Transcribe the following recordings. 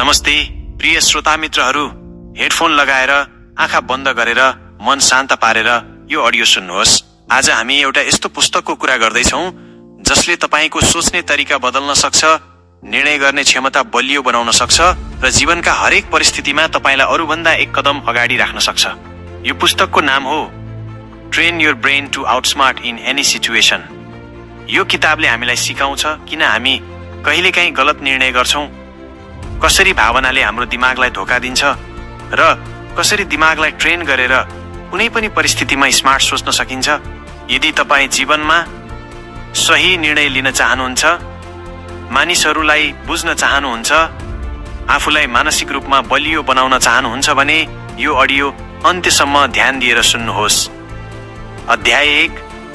नमस्ते प्रिय श्रोता मित्रहरू, हेडफोन लगाएर आँखा बन्द गरेर मन शान्त पारेर यो अडियो सुन्नुहोस्। आज हामी एउटा यस्तो पुस्तकको कुरा गर्दैछौँ जसले तपाईको सोच्ने तरिका बदल्न सक्छ, निर्णय गर्ने क्षमता बलियो बनाउन सक्छ र जीवनका हरेक परिस्थितिमा तपाईलाई अरूभन्दा एक कदम अगाडि राख्न सक्छ। यो पुस्तकको नाम हो train your brain to outsmart in any situation. यो किताबले हामीलाई सिकाउँछ किन हामी कहिलेकाहीँ गलत निर्णय गर्छौं, कसरी भावनाले हाम्रो दिमागलाई धोका दिन्छ र कसरी दिमागलाई ट्रेन गरेर कुनै पनि परिस्थितिमा स्मार्ट सोच्न सकिन्छ। यदि तपाईँ जीवनमा सही निर्णय लिन चाहनुहुन्छ, मानिसहरूलाई बुझ्न चाहनुहुन्छ, आफूलाई मानसिक रूपमा बलियो बनाउन चाहनुहुन्छ भने यो अडियो अन्त्यसम्म ध्यान दिएर सुन्नुहोस्। अध्याय 1,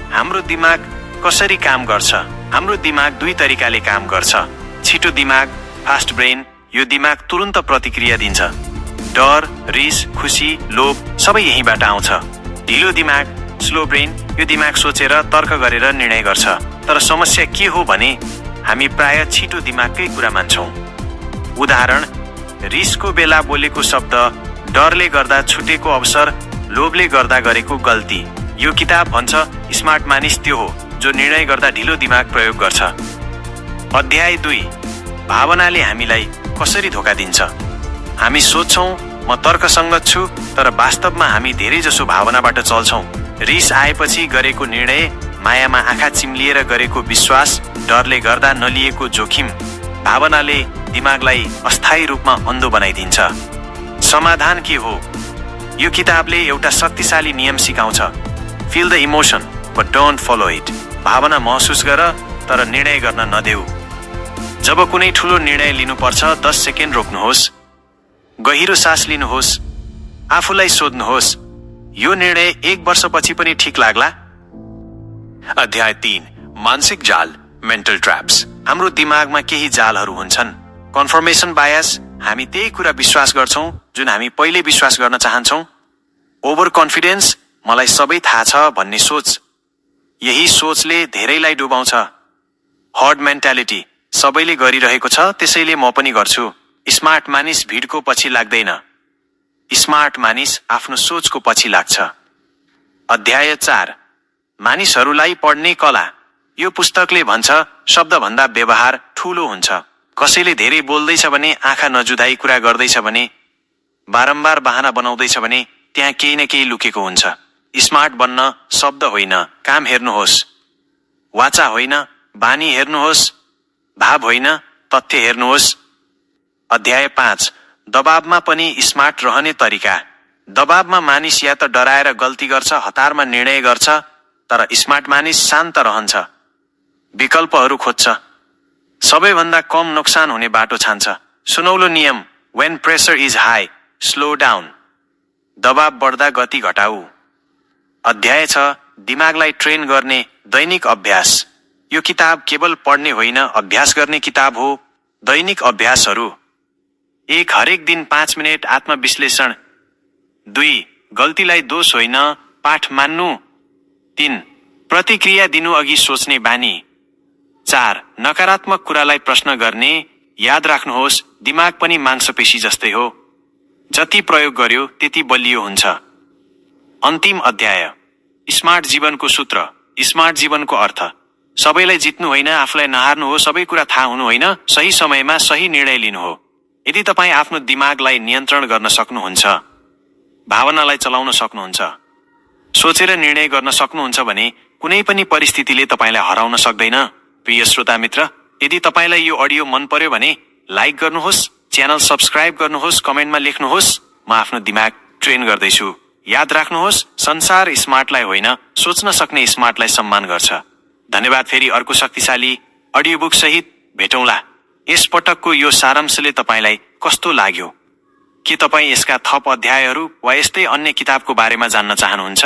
हाम्रो दिमाग कसरी काम गर्छ। हाम्रो दिमाग दुई तरिकाले काम गर्छ। छिटो दिमाग, फास्ट ब्रेन, यो दिमाग तुरुन्त प्रतिक्रिया दिन्छ। डर, रिस, खुसी, लोभ सबै यहीँबाट आउँछ। ढिलो दिमाग, स्लो ब्रेन, यो दिमाग सोचेर तर्क गरेर निर्णय गर्छ। तर समस्या के हो भने हामी प्राय छिटो दिमागकै कुरा मान्छौं। उदाहरण, रिसको बेला बोलेको शब्द, डरले गर्दा छुटेको अवसर, लोभले गर्दा गरेको गल्ती। यो किताब भन्छ स्मार्ट मानिस त्यो हो जो निर्णय गर्दा ढिलो दिमाग प्रयोग गर्छ। अध्याय 2, भावनाले हामीलाई कसरी धोका दिन्छ। हामी सोच्छौं म तर्कसङ्गत छु, तर वास्तवमा हामी धेरै जसो भावनाबाट चल्छौं। रिस आएपछि गरेको निर्णय, मायामा आँखा चिम्लिएर गरेको विश्वास, डरले गर्दा नलिएको जोखिम। भावनाले दिमागलाई अस्थायी रूपमा अन्धो बनाइदिन्छ। समाधान के हो? यो किताबले एउटा शक्तिशाली नियम सिकाउँछ। Feel the emotion but don't follow it. भावना महसुस गर तर निर्णय गर्न नदेऊ। जब कुनै ठूलो निर्णय लिनुपर्छ 10 सेकेन्ड रोक्नुहोस्, गहिरो सास लिनुहोस्, आफूलाई सोध्नुहोस् यो निर्णय 1 वर्षपछि पनि ठिक लाग्ला। अध्याय 3, मानसिक जाल, मेन्टल ट्र्याप्स। हाम्रो दिमागमा केही जालहरू हुन्छन्। कन्फर्मेसन बायस, हामी त्यही कुरा विश्वास गर्छौं जुन हामी पहिले विश्वास गर्न चाहन्छौं। ओभर कन्फिडेन्स, मलाई सबै थाहा छ भन्ने सोच, यही सोचले धेरैलाई डुबाउँछ। हर्ड मेन्टालिटी, सबैले गरिरहेको छ त्यसैले म पनि गर्छु। स्मार्ट मानिस भिडको पछि लाग्दैन, स्मार्ट मानिस आफ्नो सोचको पछि लाग्छ। अध्याय 4, मानिसहरूलाई पढ्ने कला। यो पुस्तकले भन्छ शब्दभन्दा व्यवहार ठूलो हुन्छ। कसैले धेरै बोल्दैछ भने, आँखा नजुदाई कुरा गर्दैछ भने, बारम्बार बहाना बनाउँदैछ भने त्यहाँ केही न केही लुकेको हुन्छ। स्मार्ट बन्न शब्द होइन, काम हेर्नुहोस्। वाचा होइन, बानी हेर्नुहोस्। भाव होइन, तथ्य हेर्नुहोस्। अध्याय 5, दबावमा पनि स्मार्ट रहने तरिका। दबावमा मानिस या त डराएर गल्ती गर्छ, हतारमा निर्णय गर्छ, तर स्मार्ट मानिस शान्त रहन्छ, विकल्पहरू खोज्छ, सबैभन्दा कम नोक्सान हुने बाटो छान्छ। सुनौलो नियम, when pressure is high, slow down. दबाव बढ्दा गति घटाऊ। अध्याय 6, दिमागलाई ट्रेन गर्ने दैनिक अभ्यास। यो किताब केवल पढ्ने होइन, अभ्यास गर्ने किताब हो। दैनिक अभ्यासहरू: 1, हरेक दिन 5 मिनेट आत्मविश्लेषण। 2, गल्तीलाई दोष होइन, पाठ मान्नु। 3, प्रतिक्रिया दिनु अघि सोच्ने बानी। 4, नकारात्मक कुरालाई प्रश्न गर्ने। याद राख्नुहोस्, दिमाग पनि मांसपेशी जस्तै हो, जति प्रयोग गर्यो त्यति बलियो हुन्छ। अन्तिम अध्याय, स्मार्ट जीवनको सूत्र, स्मार्ट जीवनको अर्थ। सबैलाई जित्नु होइन, आफूलाई नहार्नु हो, सबै कुरा थाहा हुनु होइन, सही समयमा सही निर्णय लिनु हो। यदि तपाईँ आफ्नो दिमागलाई नियन्त्रण गर्न सक्नुहुन्छ, भावनालाई चलाउन सक्नुहुन्छ, सोचेर निर्णय गर्न सक्नुहुन्छ भने कुनै पनि परिस्थितिले तपाईलाई हराउन सक्दैन। प्रिय श्रोता मित्र, यदि तपाईलाई यो अडियो मन पर्यो भने लाइक गर्नुहोस्, च्यानल सब्स्क्राइब गर्नुहोस्, कमेन्टमा लेख्नुहोस् म आफ्नो दिमाग ट्रेन गर्दैछु। याद राख्नुहोस्, संसार स्मार्टलाई होइन, सोच्न सक्ने स्मार्टलाई सम्मान गर्छ। धन्यवाद। फेरि अर्को शक्तिशाली अडियो बुक सहित भेटौँला। यस पटकको यो सारांशले तपाईलाई कस्तो लाग्यो? के तपाईँ यसका थप अध्यायहरू वा यस्तै अन्य किताबको बारेमा जान्न चाहनुहुन्छ?